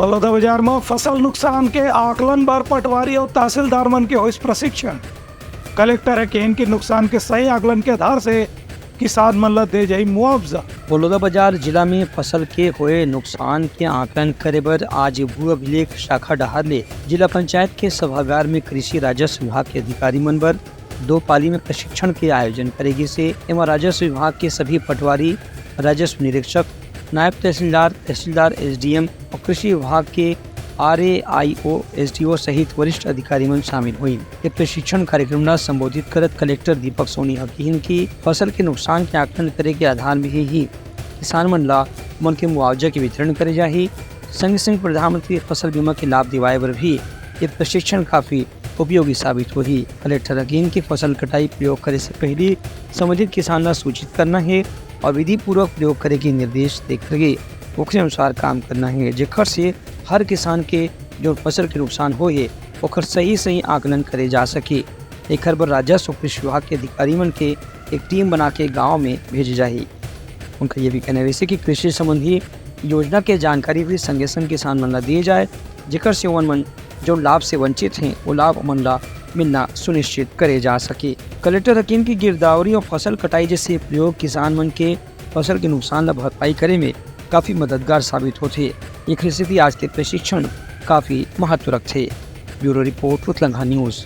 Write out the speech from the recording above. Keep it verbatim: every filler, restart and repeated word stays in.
बलौदाबाजार म फसल नुकसान के आकलन बर पटवारी अउ तहसीलदार मन के होइस प्रशिक्षण। कलेक्टर ह केहेन कि नुकसान के सही आकलन के आधार से किसान मन ल दे जाही मुआवजा। बलौदाबाजार जिला में फसल के होए नुकसान के आकलन करे बर आज भू अभिलेख शाखा डहार ले जिला पंचायत के सभागार में कृषि राजस्व विभाग के अधिकारी मन बर दो पाली में प्रशिक्षण के आयोजन करे गिस हे। एमा राजस्व विभाग के सभी पटवारी, राजस्व निरीक्षक, नायब तहसीलदार, तहसीलदार, एसडीएम अउ कृषि विभाग के आरएआईओ, एसडीओ सहित वरिष्ठ अधिकारी मन शामिल होइन। ये प्रशिक्षण कार्यक्रम ला संबोधित करत कलेक्टर दीपक सोनी ह किहिन कि फसल के नुकसान के आकलन करे के आधार में ही, ही किसान मन ला मन के मुआवजा के वितरण करे जाही। संग संग प्रधानमंत्री फसल बीमा के लाभ दिवाए बर भी ये प्रशिक्षण काफी उपयोगी साबित होही। कलेक्टर ह किहिन कि फसल कटाई प्रयोग करे से पहिली संबंधित किसान ला सूचित करना हे अउ विधिपूर्वक प्रयोग करे के निर्देश देखे गे, ओखरे अनुसार काम करना हे, जेखर से हर किसान के जो फसल के नुकसान होए हे, ओखर सही सही आकलन करे जा सके। एखर बर राजस्व कृषि विभाग के अधिकारी मन के एक टीम बना के गांव में भेजे जाही। उनका ये भी कहना रहिसे कि कृषि संबंधी योजना के जानकारी भी संगे संग किसान मन ला दिए जाए, जेकर से ओमन मन जो लाभ से वंचित हैं, वो लाभ ओमन ला मिलना सुनिश्चित करे जा सके। कलेक्टर ह किहिन कि गिरदावरी अउ फसल कटाई जैसे प्रयोग किसान मन के फसल के नुकसान ला भरपाई करे में काफी मददगार साबित होथे। एखरे सेती आज के प्रशिक्षण काफी महत्व रखथे। Bureau report, Utlangha news.